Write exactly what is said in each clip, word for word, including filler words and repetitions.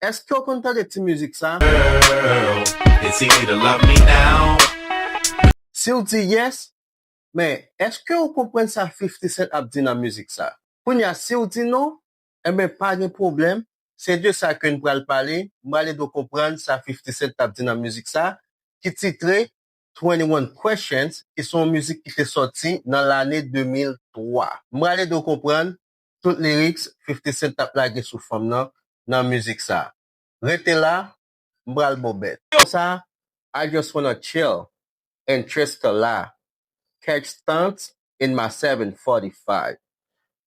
Èske w konn tande ti mizik sa? Girl, it's easy to love me now. Si w di yes, men èske w konprann sa fifty Cent ap di nan mizik sa? Kounye a, si w di non, enben, pa gen pwoblèm. Se de sa ke n pral pale. M pral ede w konprann sa fifty Cent ap di nan mizik sa, ki titre Twenty-one Questions, ki se yon mizik ki te sòti nan lane de mil twa. M pral ede w konprann tout lyrics fifty Cent t ap lage sou fanm nan, nan mizik sa. Rete la, m pral ba w bèt. Konsa, I just wanna chill and trust a lot. Catch stunts in my seven forty-five.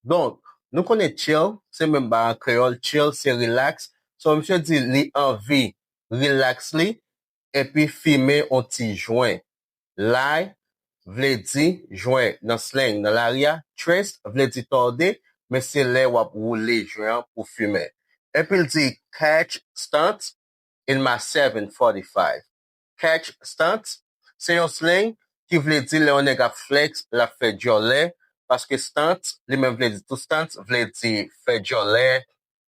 Donk, nou konnen chill, se menm ba an kreyòl, chill, se relax. So, misye di li anvi relax li, epi fimen on ti jwen. Lay vle di jwen nan slang nan lari a, trust vle di tòde, men se lè w ap woule jwen an pou fimen. Epi l di catch stunt in my seven forty-five. Catch stunt se yon slang ki vle di lè yon nèg ap flex, l ap fè djòlè, paske stunt, li menm vle di tou stunt, vle di fè djòlè,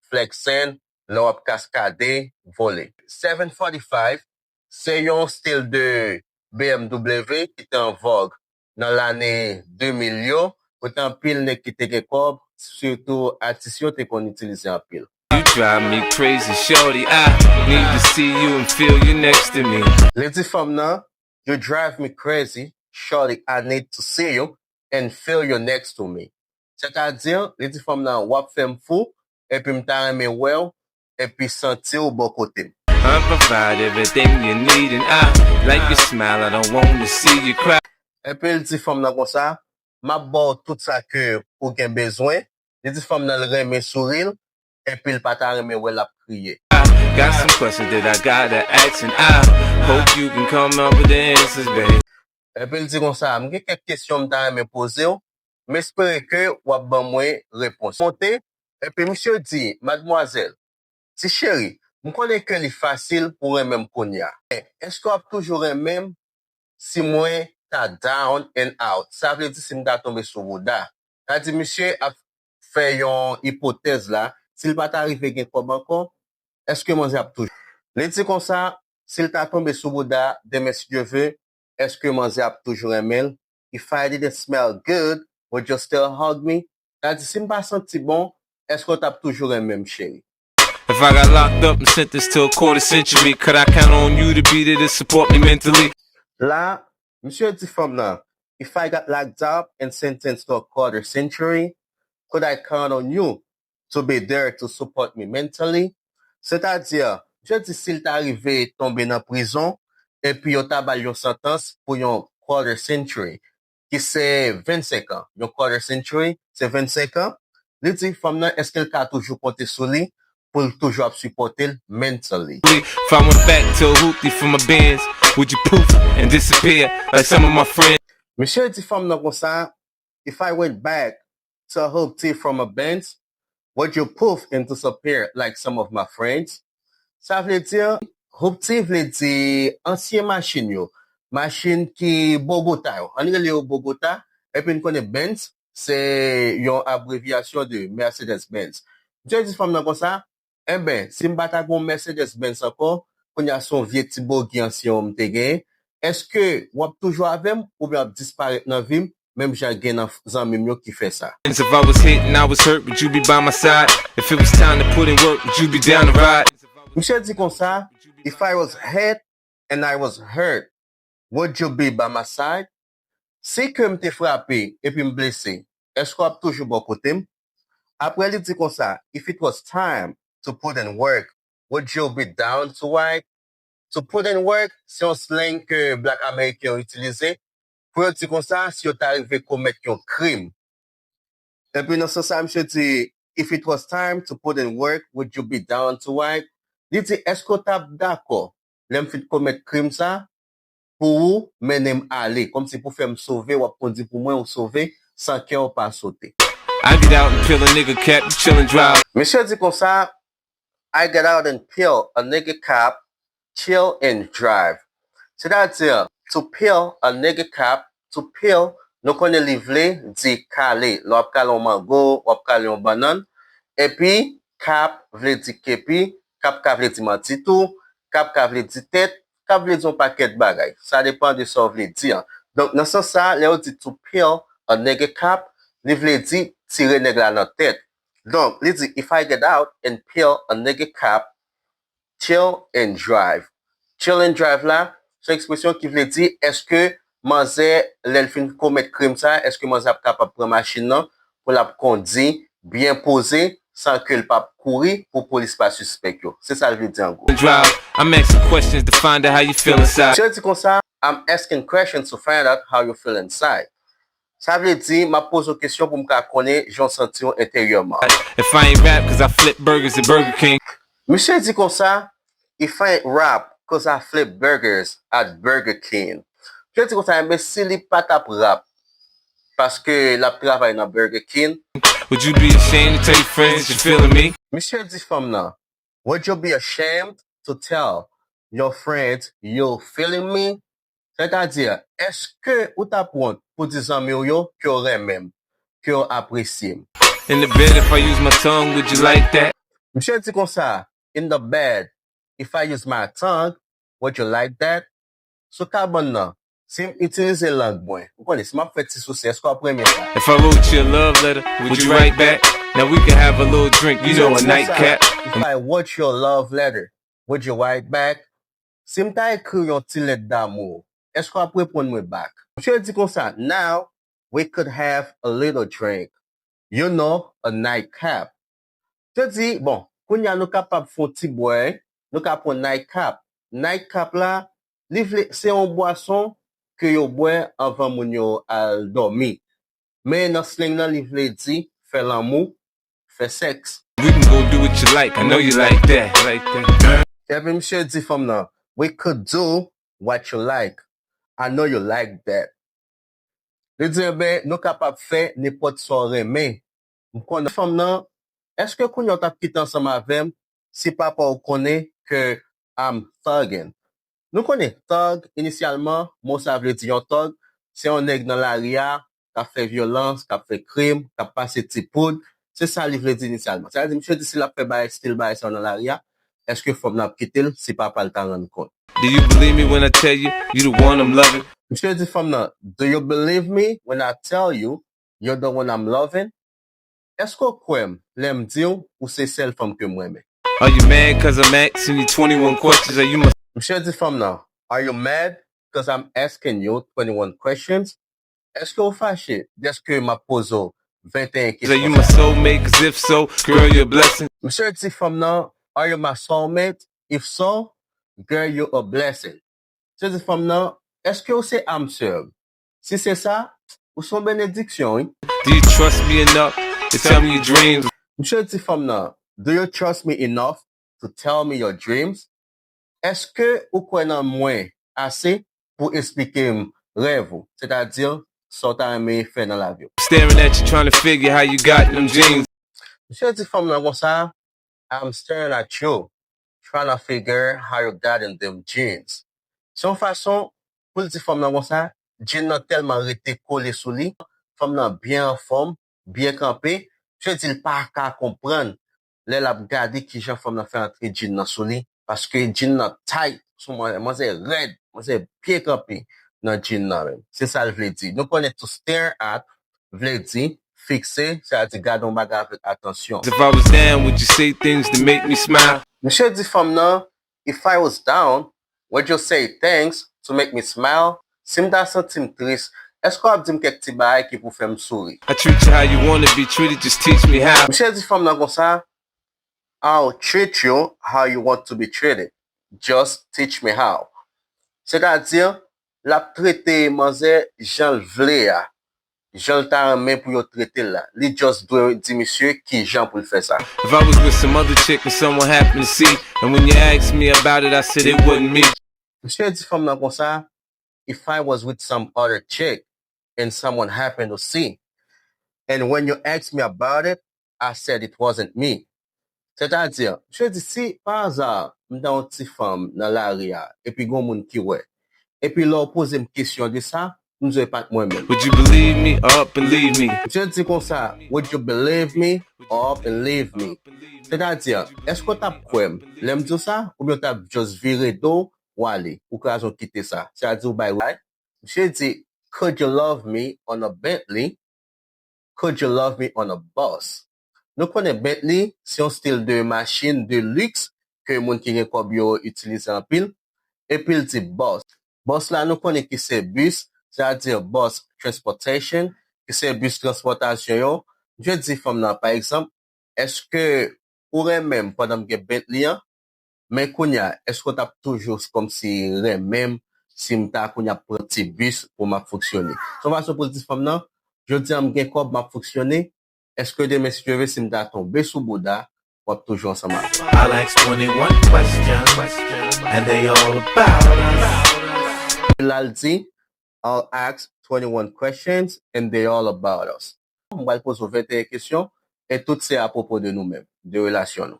flexing, lè w ap kaskade, vole. Seven forty-five se yon stil de B M W ki te an vòg nan lane de mil yo, kote anpil nèg ki te gen kòb, sitou atis yo, te konn itilize anpil. You drive me crazy, shorty. I need to see you and feel you next to me. Li di fanm nan, you drive me crazy, shorty. I need to see you and feel you next to me. Sètadi, li di fanm nan, w ap fè m fou, epi m ta renmen wè w, epi santi w bò kote m. I provide everything you need and I like your smile. I don't want to see you cry. Epi l di fanm nan konsa, m ap ba w tout sa ke ou gen bezwen. Li di fanm nan l renmen souri l, epi l pa ta renmen wè l ap kriye. I got some questions that I gotta ask and I hope you can come up with the answers, babe. Epi l di konsa, m gen kèk kesyon m ta renmen poze w, m espere ke w ap ban mwen repons. Monte, epi misye di, madmwazèl, ti cheri, m konnen ke li fasil pou w renmen m kounye a. Men, èske w ap toujou renmen m si mwen ta down and out? Sa vle di si m ta tonbe sou bouda. Sa di misye ap fè yon ipotèz la, si l pa ta rive gen kòb ankò, èske manzè ap toujou? Li di konsa, si l ta tonbe sou bouda demen si Dye ve, èske manzè ap toujou renmen l? If I didn't smell good, would you still hug me? Sa di, si m pa santi bon, èske w t ap toujou renmen m, cheri? If I got locked up and sentenced to a quarter century, could I count on you to be there to support me mentally? La, misye di fanm nan, if I got locked up and sentenced to a quarter century, could I count on you to be there to support me mentally? Sètadi, misye di si l ta rive tonbe nan prizon, epi yo ta ba l yon santans pou yon quarter century, ki se vennsenk an. Yon quarter century, se vennsenk an. Li di fanm nan, èske l ka toujou konte sou li pou l toujou ap sipòte l mentally? If I went back to a hoopty for my bands, would you poof and disappear like some of my friends? Misye di fanm nan konsa, if I went back to a hoopty for my bands, would you poof and disappear like some of my friends? Sa vle di, hoopty vle di ansyen machin yo, machin ki Bogota yo. Ann rele yo Bogota, epi n konnen Benz se yon abrevyasyon de Mercedes Benz. Misye di fanm nan konsa, enben, si m pa ta gen yon Mercedes Benz ankò, kounye a se yon vye ti bogi ansyen yo m te genyen, èske w ap toujou avè m oubyen w ap disparèt nan vi m, menm jan gen nan zanmi m yo ki fè sa? If I was hit and I was hurt, would you be by my side? If it was time to put in work, would you be down to ride? Misye di konsa, if I was hit and I was hurt, would you be by my side? Si ke m te frape epi m blese, èske w ap toujou bò kote m? Apre li di konsa, if it was time to put in work, would you be down to ride? To put in work, se yon slang ke Black American yo itilize pou yo di konsa si yo ta rive komèt yon krim. Epi nan sans sa, misye di, if it was time to put in work, would you be down to ride? Li di, èske w t ap dakò lè m fin komèt krim sa pou ou mennen m ale, kòmsi pou fè m sove, w ap kondi pou mwen, ou sove, san kè w pa sote. I get out and peel a nigga cap, you chill and drive. Misye di konsa, I get out and peel a nigga cap, chill and drive. Sètadi, to peel a nigga cap, to peel, nou konnen li vle di kale. Lè w ap kale yon mango, w ap kale yon bannann. Epi, cap vle di kepi, Cap ka vle di manti tou, cap ka vle di tèt, cap vle di yon pakèt bagay. Sa depann de sa w vle di an. Donk, nan sans sa, lè yo di to peel a nigga cap, li vle di tire nèg la nan tèt. Donk, li di, if I get out and peel a nigga cap, chill and drive. Chill and drive la, se yon ekspresyon ki vle di, èske manzè, lè l fin komèt krim sa, èske manzè ap kapab pran machin nan pou l ap kondi byen poze, san ke l p ap kouri pou polis pa sispèk yo. Se sa l vle di an gwo. Drive. I'm asking questions to find out how you feel inside. Misye di konsa, I'm asking questions to find out how you feel inside. Sa vle di, m ap poze w kesyon pou m ka konnen jan w santi w enteryèman. If I ain't rap, cause I flip burgers at Burger King. Misye di konsa, if I ain't rap, cause I flip burgers at Burger King. Misye di konsa, enben si li pa t ap rap, paske l ap travay nan Burger King. Would you be ashamed to tell your friends that you're feeling me? Misye di fanm nan, would you be ashamed to tell your friends you're feeling me? Sètadi, èske ou t ap wont pou di zanmi w yo ke w renmen m, ke w apresye m? In the bed, if I use my tongue, would you like that? Misye di konsa, in the bed, if I use my tongue, would you like that? Sou kabann nan, si m itilize lang mwen, ou konnen, si m ap fè ti souse, èske w ap renmen sa? If I wrote you a love letter, would you write back? Now we can have a little drink, you know, a nightcap. If I wrote you a love letter, would you write back? Si m ta ekri w yon ti lèt damou, èske w ap reponn mwen back? Misye di konsa, now we could have a little drink, you know, a nightcap. Misye di, bon, kounye a nou kapab fè yon ti bwè, nou ka pran nightcap. Nightcap la, li vle, se yon bwason ke yo bwè anvan moun yo al dòmi. Men nan slang nan, li vle di fè lanmou, fè sèks. We can go do what you like, I know you like that. Like that. Epi misye di fanm nan, we could do what you like, I know you like that. Li di, enben, nou kapab fè nenpòt sa w renmen. M konnen fanm nan, èske kounye a w t ap kite ansanm avè m si papa w konnen ke I'm thugging? Nou konnen thug, inisyalman, mo sa vle di yon thug, se yon nèg nan lari a, k ap fè vyolans, k ap fè krim, k ap pase ti poud. Se sa li vle di inisyalman. Sa vle di, misye di si l ap fè bagay, stil bagay sa yo nan lari a, èske fanm nan ap kite l si papa l ta rann kont? Do you believe me when I tell you you the one I'm loving? Misye di fanm nan, do you believe me when I tell you you're the one I'm loving? Èske w kwè m lè m di w ou se sèl fanm ke m renmen? Are you mad cause I'm asking you twenty-one questions? Are you my Misye di fanm nan, are you mad cause I'm asking you twenty-one questions? Èske w fache dèske m ap poze w venteyen kesyon? Are you my soulmate? Cause if so, girl, you're a blessing. Misye di fanm nan, are you my soulmate? If so, girl, you're a blessing. Misye di fanm nan, èske w se âme sœur m? Si se sa, ou se yon benediksyon, wi. Do you trust me enough to tell me your dreams? Misye di fanm nan, do you trust me enough to tell me your dreams? Èske ou kwè nan mwen ase pou esplike m rèv ou, sètadi sa w ta renmen fè nan lavi w? Staring at you, trying to figure how you got them jeans. Misye di fanm nan konsa, I'm staring at you, trying to figure how you got in them jeans. Se yon fason pou l di fanm nan konsa, jean nan tèlman rete kole sou li, fanm nan byen anfòm, byen kanpe, misye di l pa ka konprann lè l ap gade kijan fanm nan fè antre jean nan sou li, paske jean nan tight sou manzè, manzè rèd, manzè byen kanpe nan jean nan menm. Se sa l vle di. Nou konnen tou stare at vle di fikse, sètadi gade yon bagay avèk atansyon. If I was down, would you say things to make me smile? Misye di fanm nan, if I was down, would you say things to make me smile? Si m ta santi m tris, èske w ap di m kèk ti bagay ki pou fè m souri? I treat you how you wanna be treated, just teach me how. Misye di fanm nan konsa, I'll treat you how you want to be treated. Just teach me how. Sètadi, l ap trete manzè jan l vle a, jan l ta renmen pou yo trete l la. Li just dwe di misye kijan pou l fè sa. If I was with some other chick and someone happened to see, and when you asked me about it, I said it wasn't me. Misye di fanm nan konsa, if I was with some other chick and someone happened to see, and when you asked me about it, I said it wasn't me. Sètadi, misye di si pa aza m ta yon ti fanm nan lari a, epi gon moun ki wè, epi lè w poze m kesyon de sa, m di w e pa t mwen menm. Would you believe me or up and leave me? Misye di konsa, would you believe me or up and leave me? Sètadi, èske w t ap kwè m lè m di w sa, oubyen w t ap just vire do w ale, ou kraze w kite sa? Sètadi ou bay lie. Misye di, could you love me on a Bentley? Could you love me on a bus? Nou konnen Bentley se yon stil de machin de liks ke moun ki gen kòb yo itilize anpil. Epi l di bus. Bus la nou konnen ki se bis, sètadi bus transportation, ki se bis transpòtasyon yo. Je di fanm nan, pa egzanp, èske ou renmen m pandan m gen Bentley an? Men kounye a, èske w t ap toujou kòmsi renmen m si m ta kounye a pran ti bis pou m ap fonksyone? Se yon fason pou l di fanm nan, jodi a m gen kòb, m ap fonksyone. Èske demen, si Dye vle, si m ta tonbe sou bouda, w ap toujou ansanm avè m? I'll ask twenty-one questions, and they all about us. La l di, I'll ask twenty-one questions, and they all about us. M pral poze w venteyen kesyon, e tout se apwopo de nou menm, de relasyon nou.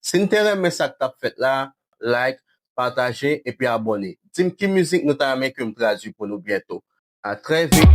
Si n te renmen sa k t ap fèt la, like, pataje, epi abòne. Di m ki mizik nou ta renmen ke m tradui pou nou byento. A trè vit.